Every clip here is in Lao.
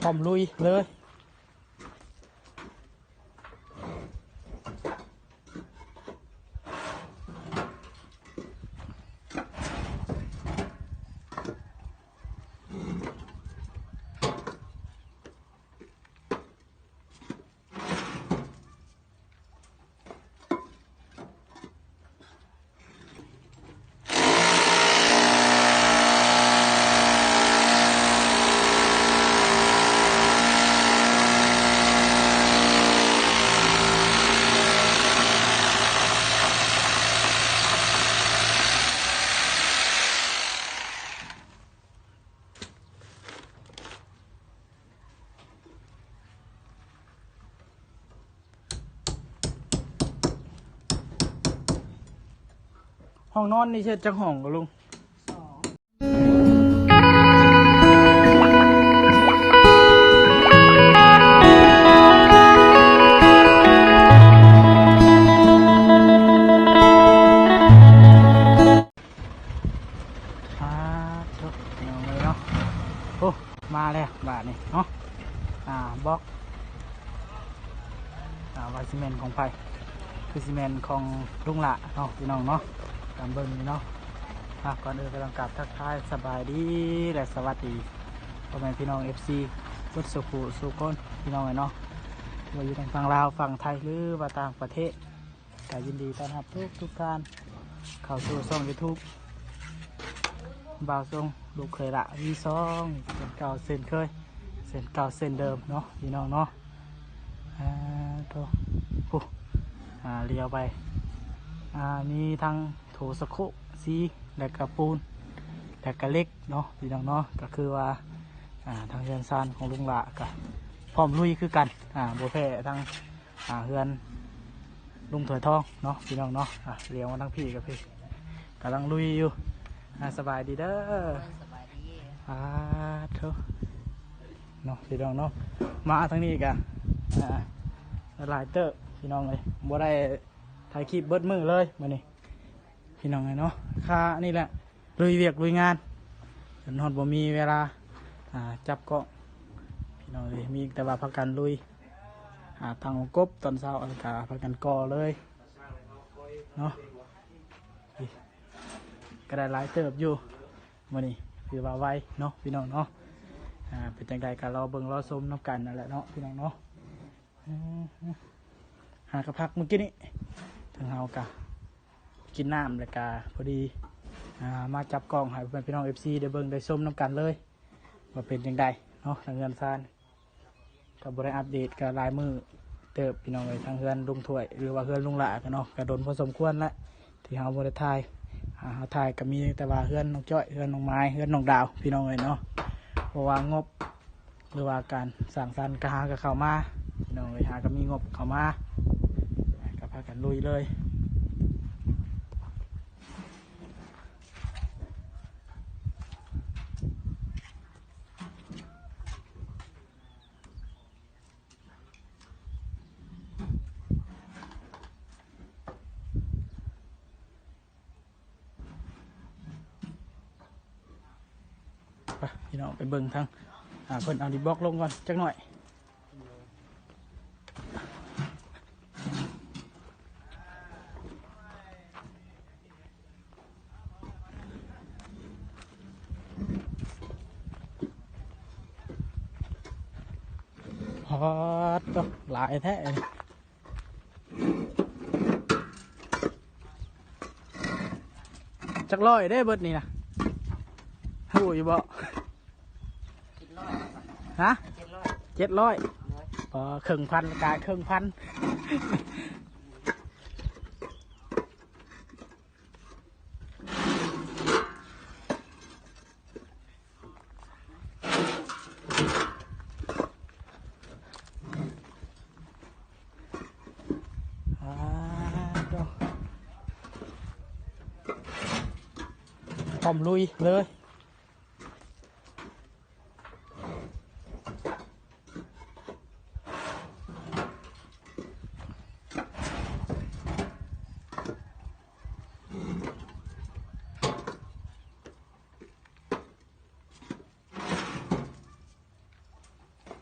ພ້ອມລຸຍເລີຍ. ຫ້ອງນອນນີ້ເຮັດຈັກຫ້ອງກະລຸງ? ສອງ. ອ່າ ໂທ້ ພີ່ນ້ອງເອີຍເນາະ ໂອ້ ມາແລ້ວບາດນີ້ເນາະ ອ່າ ບລັອກ ອ່າ ວ່າຊິແມ່ນຂອງໃຜ ຄືຊິແມ່ນຂອງລຸງຫຼ້າເນາະ ພີ່ນ້ອງເນາະ ຕາມເບິ່ງນີ້ເນາະ. ອ່າ ກ່ອນອື່ນກໍຕ້ອງກາບທັກທາຍສະບາຍດີ ແລະ ສະຫວັດດີພໍ່ແມ່ພີ່ນ້ອງ ເອັຟຊີ ເບິດສູ່ຜູ້ສູ່ຄົນ ພີ່ນ້ອງເອີຍເນາະ ບໍ່ວ່າຢູ່ທາງຝັ່ງລາວ ຝັ່ງໄທ ຫຼືວ່າຕ່າງປະເທດ. ກະຍິນດີຕ້ອນຮັບທຸກໆທ່ານເຂົ້າສູ່ຊ່ອງຢູທູບບ່າວຊົງ ລູກເຂີຍຫຼ້າ ວີສອງ ເຊັ່ນເກົ່າເຊັ່ນເຄີຍ ເຊັ່ນເກົ່າເຊັ່ນເດີມເນາະ ພີ່ນ້ອງເນາະ. ອ່າ ໂທ້ ໂອ້ ອ່າ ຫຼຽວໄປ ອ່າ ມີທັງໂຖສະໂຄກ ສີ ແລະກະປູນ ແລະກະເຫຼັກເນາະ ພີ່ນ້ອງເນາະ. ກະຄືວ່າ ອ່າ ທາງເຮືອນຊານຂອງລຸງຫຼ້າກະພ້ອມລຸຍຄືກັນ ອ່າ ບໍ່ແພ້ທາງ ອ່າ ເຮືອນລຸງຖ້ວຍທອງເນາະ ພີ່ນ້ອງເນາະ. ອ່າ ຫຼຽວມາທາງພີ້ກະພີ້ ກຳລັງລຸຍຢູ່. ອ່າ ສະບາຍດີເດີ ສະບາຍດີ. ອ່າ ໂທ້ ເນາະ ພີ່ນ້ອງເນາະ ມາທາງນີ້ກະ ອ່າ ຫຼາຍເຕີບ ພີ່ນ້ອງເອີຍ ບໍ່ໄດ້ຖ່າຍຄລິບເບິດມື້ເລີຍມື້ນີ້ ພີ່ນ້ອງເອີຍເນາະ. ຄ່ານີ້ແຫຼະ ລຸຍວຽກລຸຍງານ ຈົນຮອດບໍ່ມີເວລາ ອ່າ ຈັບກ້ອງ ພີ່ນ້ອງເອີຍ ມີແຕ່ວ່າພາກັນລຸຍ ຫາທັງອົງກົບຕອນເຊົ້າ ແລ້ວກະພາກັນກໍ່ເລີຍເນາະ. ກະໄດ້ຫຼາຍເຕີບຢູ່ມື້ນີ້ ຖືວ່າໄວເນາະ ພີ່ນ້ອງເນາະ. ອ່າ ເປັນຈັ່ງໃດກະລໍເບິ່ງລໍຊົມນຳກັນນັ້ນແຫຼະເນາະ ພີ່ນ້ອງເນາະ. ຫາກະພັກມື້ກີ້ນີ້ ທາງເຮົາກະກິນນ້ຳ ແລ້ວກະພໍດີ ອ່າ ມາຈັບກ້ອງໃຫ້ພໍ່ແມ່ພີ່ນ້ອງ ເອັຟຊີ ໄດ້ເບິ່ງໄດ້ຊົມນຳກັນເລີຍ ວ່າເປັນຈັ່ງໃດເນາະ. ທາງເຮືອນຊານກະບໍ່ໄດ້ອັບເດດກະຫຼາຍມື້ເຕີບ ພີ່ນ້ອງເອີຍ ທາງເຮືອນລຸງຖ້ວຍ ຫຼືວ່າເຮືອນລຸງຫຼ້າກະເນາະ ກະດົນພໍສົມຄວນແລ້ວ ທີ່ເຮົາບໍ່ໄດ້ຖ່າຍ ອ່າ ເຮົາຖ່າຍກະມີແຕ່ວ່າເຮືອນນ້ອງຈ້ອຍ ເຮືອນນ້ອງໝາຍ ເຮືອນນ້ອງດາວ ພີ່ນ້ອງເອີຍເນາະ. ເພາະວ່າງົບ ຫຼືວ່າການສ້າງສັນກະຫາກະເຂົ້າມາ ພີ່ນ້ອງເອີຍ ຫາກະມີງົບເຂົ້າມາ ກະພາກັນລຸຍເລີຍ. ໄປ ພີ່ນ້ອງ ໄປເບິ່ງທາງ ອ່າ ເພິ່ນເອົາດິນບລັອກລົງກ່ອນຈັກໜ້ອຍ. ປາດໂທ້ ຫຼາຍແທ້ ຈັກຮ້ອຍເດ້ເບິດນີ້ນະ ຮູ້ຢູ່ບໍ່? ເຈັດຮ້ອຍ ຮະ? ເຈັດຮ້ອຍ ເຈັດຮ້ອຍ ໂດຍ ອໍ ເຄິ່ງພັນ ກາຍເຄິ່ງພັນ. ອ່າ ໂທ້ ພ້ອມລຸຍເລີຍ. ອ່າ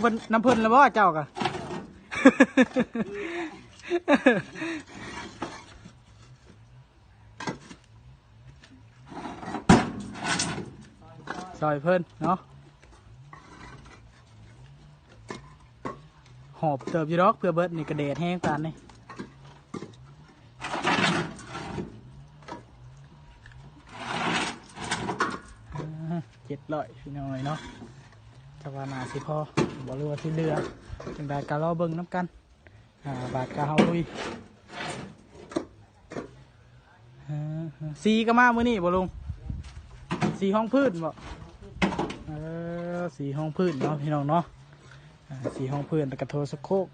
ເພິ່ນ ນຳເພິ່ນແລ້ວບໍ່ເຈົ້າກະ? ຊ່ອຍເພິ່ນເນາະ. ຫອບເຕີບຢູ່ດອກ ເພື່ອເບິດນີ້ກະແດດແຮງປານນີ້. ເຈັດຮ້ອຍ ພີ່ນ້ອງເອີຍເນາະ. ແຕ່ວ່າໜ້າຊິພໍບໍ່ ຫຼືວ່າຊິເຫຼືອ ຈັ່ງໃດກະລໍເບິ່ງນຳກັນ. ອ່າ ບາດກະເຮົາລຸຍ. ເອີ ສີກະມາມື້ນີ້ບໍ່ລຸງ? ສີຮອງພື້ນບໍ່? ເອີ ສີຮອງພື້ນເນາະ ພີ່ນ້ອງເນາະ. ອ່າ ສີຮອງພື້ນ ແລ້ວກະໂທສະໂຄກ.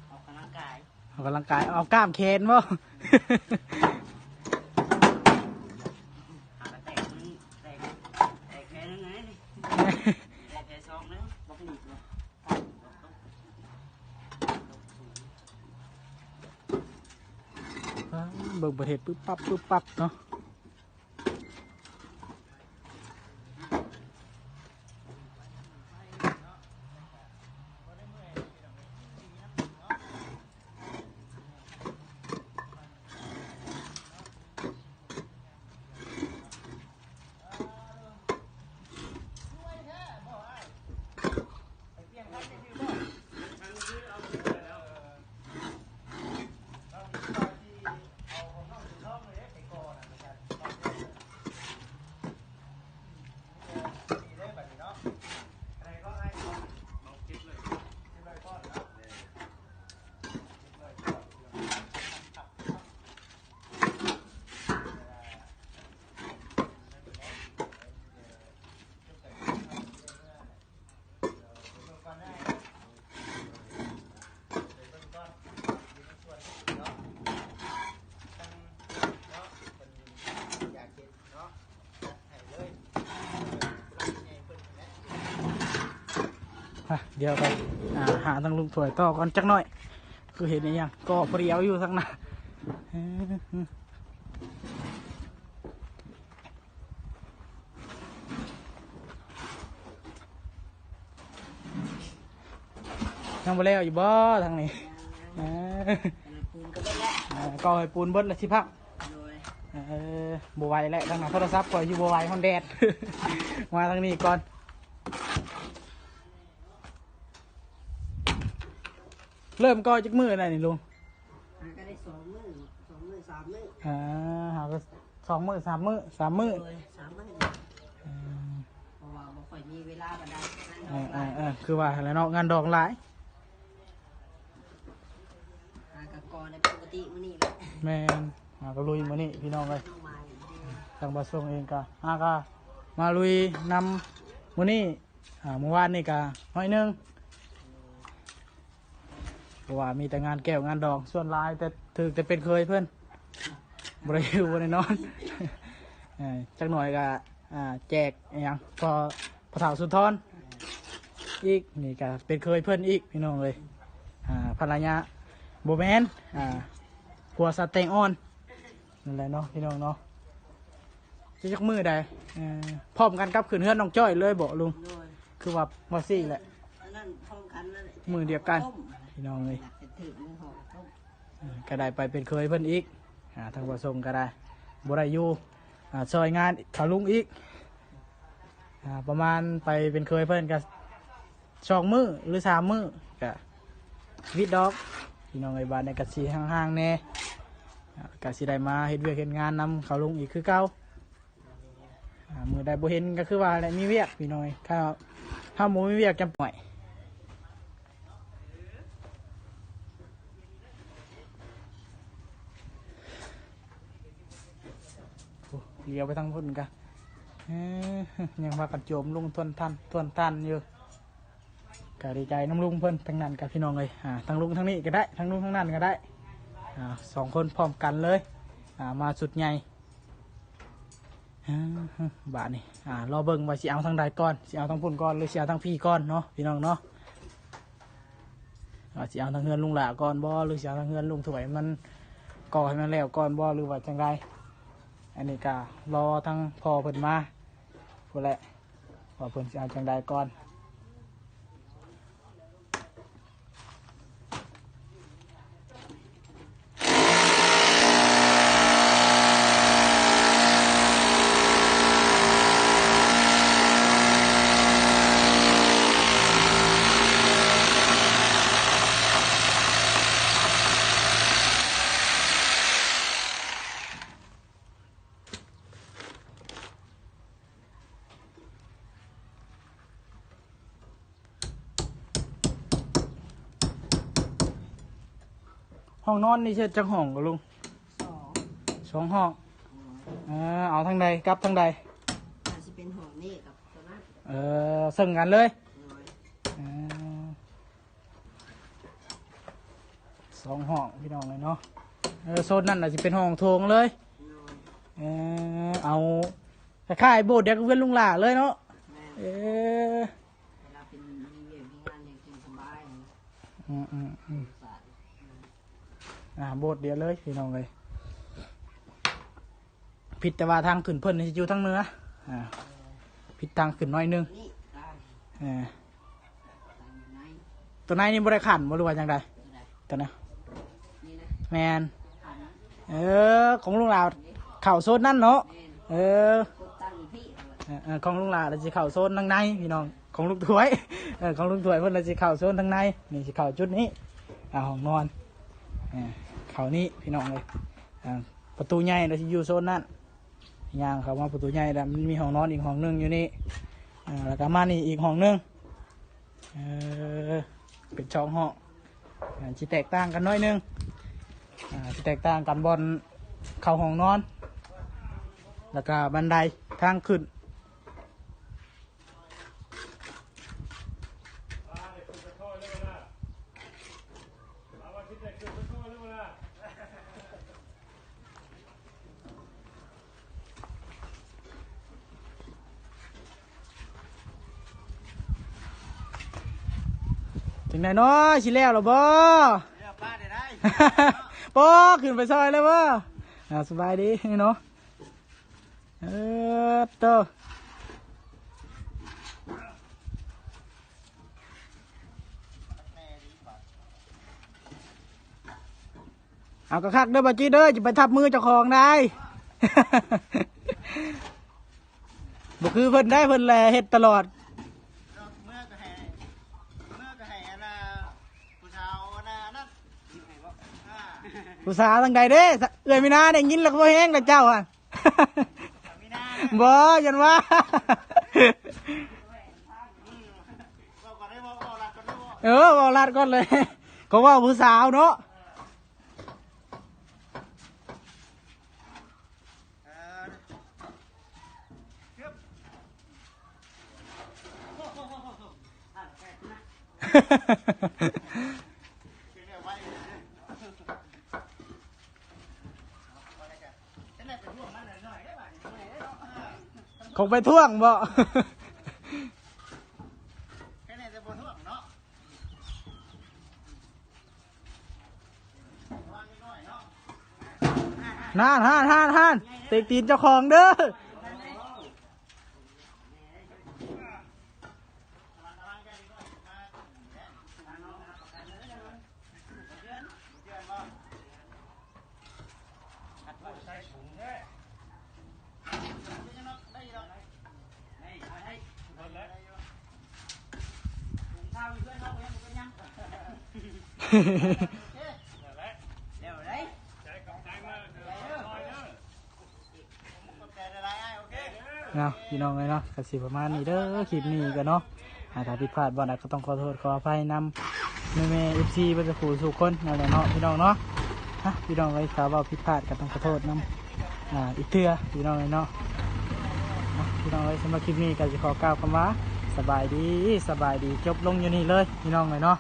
ອອກກຳລັງກາຍ ອອກກຳລັງກາຍ ເອົາກ້າມແຂນບໍ່? ຫາກະແຕກ ມັນແຕກ ແຕກແຂນຍັງໄງ ແຕກແຂນສອງເດີ ບໍ່ຜະລິດບໍ່? ເບິ່ງປະເທດປຶບປັບປຶບປັບເນາະ. ອ່ະ ດຽວໄປ ອ່າ ຫາທາງລຸງຖ້ວຍຕໍ່ກ່ອນຈັກໜ້ອຍ ຄືເຫັນອີ່ຫຍັງກໍພໍດີເອົາຢູ່ທາງໜ້າ. ຍັງບໍ່ແລ້ວຢູ່ບໍ່ທາງນີ້? ເອີ ປູນກໍເບິດແລ້ວ ເອີ ກໍໃຫ້ປູນເບິດແລ້ວຊິພັກ. ໂດຍ ເອີ ບໍ່ໄຫວແລ້ວ ທາງໜ້າໂທລະສັບຂ້ອຍຊິບໍ່ໄຫວ ຮ້ອນແດດ ມາທາງນີ້ກ່ອນ. ເລີ່ມກໍ່ຈັກມື້ແລ້ວນີ້ລຸງ? ຫາກໍໄດ້ສອງມື້ ສອງມື້ສາມມື້ ອ່າ ຫາກໍສອງມື້ສາມມື້ ສາມມື້ ໂດຍ ສາມມື້ ເອີ ເພາະວ່າບໍ່ຄ່ອຍມີເວລາປານໃດ ງານດອງຫຼາຍ ເອີ ເອີ ເອີ ຄືວ່າຫັ້ນແຫຼະເນາະ ງານດອງຫຼາຍ. ຫາກໍກໍ່ໄດ້ປົກກະຕິມື້ນີ້ແຫຼະ ແມ່ນ ຫາກໍລຸຍມື້ນີ້ພີ່ນ້ອງເອີຍ. ທາງບ່າວຊົງເອງກໍຫາກໍມາລຸຍນຳມື້ນີ້ ອ່າ ມື້ວານນີ້ກະໜ້ອຍໜຶ່ງ ເພາະວ່າມີແຕ່ງານແກ້ວງານດອງ ສ່ວນຫຼາຍແຕ່ຖືກແຕ່ເປັນເຂີຍເພິ່ນ ບໍ່ໄດ້ຢູ່ບໍ່ໄດ້ນອນ. ເອີ ຈັກໜ້ອຍກະ ອ່າ ແຈກອີ່ຫຍັງ ພໍ່ ພໍ່ເຖົ້າສຸນທອນອີກ ນີ້ກະເປັນເຂີຍເພິ່ນອີກ ພີ່ນ້ອງເອີຍ. ອ່າ ພັນລະຍາ ບໍ່ແມ່ນ ອ່າ ຜົວສາວແຕງອ່ອນ. ນັ້ນແຫຼະເນາະ ພີ່ນ້ອງເນາະ ຊິຈັກມື້ໃດ ເອີ ພ້ອມກັນກັບຂຶ້ນເຮືອນນ້ອງຈ້ອຍເລີຍບໍລຸງ? ໂດຍ ຄືວ່າ ວ່າຊີ້ແຫຼະ ອັນນັ້ນພ້ອມກັນນັ້ນແຫຼະ ມື້ດຽວກັນ ພີ່ນ້ອງເອີຍ. ເປັນຖືກມື້ຫໍກະທົບ ເອີ ກະໄດ້ໄປເປັນເຂີຍເພິ່ນອີກ ອ່າ ທາງບ່າວຊົງກະໄດ້ ບໍ່ໄດ້ຢູ່ ອ່າ ຊ່ອຍງານເຂົາລຸງອີກ ອ່າ ປະມານໄປເປັນເຂີຍເພິ່ນກະ ສອງມື້ ຫຼື ສາມມື້ ກະວິດດອກ ພີ່ນ້ອງເອີຍ. ບາດນີ້ກະຊິຫ່າງໆແດ່ ກະຊິໄດ້ມາເຮັດວຽກເຮັດງານນຳເຂົາລຸງອີກຄືເກົ່າ. ອ່າ ມື້ໃດບໍ່ເຫັນກະຄືວ່າແຫຼະ ມີວຽກ ພີ່ນ້ອງເອີຍ. ຖ້າເຮົາບໍ່ມີວຽກຈຳປ່ອຍ. ຫຼຽວໄປທາງພຸ້ນກະ ເອີ ຍັງພາກັນໂຈມລຸງທວນທັນ ທວນທັນຢູ່. ກະດີໃຈນຳລຸງເພິ່ນ ທາງນັ້ນກະພີ່ນ້ອງເອີຍ ອ່າ ທາງລຸງທາງນີ້ກະໄດ້ ທາງລຸງທາງນັ້ນກະໄດ້ ອ່າ ສອງຄົນພ້ອມກັນເລີຍ ອ່າ ມາຊຸດໃຫຍ່. ອ່າ ບາດນີ້ ອ່າ ລໍເບິ່ງວ່າຊິເອົາທາງໃດກ່ອນ ຊິເອົາທາງພຸ້ນກ່ອນ ຫຼື ຊິເອົາທາງພີ້ກ່ອນເນາະ ພີ່ນ້ອງເນາະ ວ່າຊິເອົາທາງເຮືອນລຸງຫຼ້າກ່ອນບໍ່ ຫຼື ຊິເອົາທາງເຮືອນລຸງຖ້ວຍ ມັນກໍ່ໃຫ້ມັນແລ້ວກ່ອນບໍ່ ຫຼືວ່າຈັ່ງໃດ. ອັນນີ້ກະລໍທາງພໍ່ເພິ່ນມາພຸ້ນແຫຼະ ວ່າເພິ່ນຊິເອົາຈັ່ງໃດກ່ອນ. ຫ້ອງນອນນີ້ເຮັດຈັກຫ້ອງກະລຸງ? ສອງ ສອງຫ້ອງ. ໂດຍ ເອີ ເອົາທາງໃດ ກັບທາງໃດ? ອາດຊິເປັນຫ້ອງນີ້ກັບໂຕນັ້ນ. ເອີ ເຊິ່ງກັນເລີຍ. ໂດຍ ເອີ ສອງຫ້ອງພີ່ນ້ອງເອີຍເນາະ. ເອີ ໂຊນນັ້ນອາດຊິເປັນຫ້ອງໂຖງເລີຍ. ໂດຍ ເອີ ເອົາຄ້າຍໆໂບດດຽວກັບເຮືອນລຸງຫຼ້າເລີຍເນາະ. ແມ່ນ ເອີ ເວລາເປັນມີວຽກມີງານຫຍັງຈຶ່ງສະບາຍ. ອືມໆໆ ອ່າ ໂບດດຽວເລີຍພີ່ນ້ອງເອີຍ. ຜິດແຕ່ວ່າທາງຂຶ້ນເພິ່ນຊິຢູ່ທາງເໜືອ ອ່າ ຜິດທາງຂຶ້ນໜ້ອຍໜຶ່ງ. ນີ້ ເອີ ໃນ ໂຕໃນນີ້ບໍ່ໄດ້ຂັນບໍ່ ຫຼືວ່າຈັ່ງໃດ? ໂຕໃດ? ໂຕນະ ນີ້ນະ ແມ່ນ. ເອີ ຂອງລຸງຫຼ້າເຂົ້າໂຊນນັ້ນເນາະ. ແມ່ນ ເອີ ກົດຕັ້ງຢູ່ພີ້. ເອີ ເອີ ຂອງລຸງຫຼ້າລະຊິເຂົ້າໂຊນທາງໃນພີ່ນ້ອງ ຂອງລຸງຖ້ວຍ ເອີ ຂອງລຸງຖ້ວຍເພິ່ນລະຊິເຂົ້າໂຊນທາງໃນ ນີ້ຊິເຂົ້າຈຸດນີ້. ອ່າ ຫ້ອງນອນ ເອີ ເຂົ້ານີ້ພີ່ນ້ອງເອີຍ. ອ່າ ປະຕູໃຫຍ່ລະຊິຢູ່ໂຊນນັ້ນ ຍ່າງເຂົ້າມາປະຕູໃຫຍ່ລະມັນມີຫ້ອງນອນອີກຫ້ອງໜຶ່ງຢູ່ນີ້. ອ່າ ລະກະມານີ້ອີກຫ້ອງໜຶ່ງ ເອີ ເປັນສອງຫ້ອງ. ອ່າ ຊິແຕກຕ່າງກັນໜ້ອຍໜຶ່ງ ອ່າ ຊິແຕກຕ່າງກັນບ່ອນເຂົ້າຫ້ອງນອນ ລະກະບັນໄດທາງຂຶ້ນ. ຈັ່ງໃດເນາະ ຊິແລ້ວລະບໍ່? ແລ້ວປະໄດ້ໄດ໋ ບໍ່ ຂຶ້ນໄປຊ່ອຍແລ້ວບໍ່? ອ່າ ສະບາຍດີເນາະ. ເອີ ໂຕ ເອົາກະຄັກເດີ ບາຈິດເດີ ຈະໄປທັບມືເຈົ້າຂອງໄດ໋. ບໍ່ຄືເພິ່ນໄດ໋ ເພິ່ນແລເຮັດຕະຫຼອດ. ເມື່ອກະໃຫ້ ເມື່ອກະໃຫ້ອັນນ່າ ຜູ້ສາວອັນນ່າ ອັນນັ້ນ ຜູ້ສາວທາງໃດເດ້? ເອື້ອຍມີນາໄດ້ຍິນແລ້ວກະບໍ່ແຮງແລ້ວເຈົ້າຫັ້ນ. ບໍ່ ຢ້ານວ່າ ເວົ້າກ່ອນໄດ້ບໍ່? ເວົ້າຫຼັກກ່ອນໄດ້ບໍ່? ເອີ ເວົ້າຫຼັກກ່ອນເລີຍ ກະເວົ້າຜູ້ສາວເນາະ. ຂອງໄປທ່ວງບໍ່? ຫັ້ນ ຫັ້ນ ຫັ້ນ ຫັ້ນ ເຕະຕີນເຈົ້າຂອງເດີ. ເນາະ ພີ່ນ້ອງເອີຍເນາະ ກະຊິປະມານນີ້ເດີ ຄລິບນີ້ກະເນາະ. ອ່າ ຖ້າຜິດພາດບ່ອນໃດກະຕ້ອງຂໍໂທດຂໍອະໄພນຳແມ່ໆ ເອັຟຊີ ເບິດສູ່ຜູ້ສູ່ຄົນນັ້ນແຫຼະເນາະ ພີ່ນ້ອງເນາະ. ອ່າ ພີ່ນ້ອງເອີຍ ຖ້າເວົ້າຜິດພາດກະຕ້ອງຂໍໂທດນຳ. ອ່າ ອີກເທື່ອພີ່ນ້ອງເອີຍເນາະ. ອ່ະ ພີ່ນ້ອງເອີຍ ສຳລັບຄລິບນີ້ກໍຊິຂໍກ່າວຄຳວ່າ ສະບາຍດີ ສະບາຍດີ ຈົບລົງຢູ່ນີ້ເລີຍພີ່ນ້ອງເອີຍເນາະ.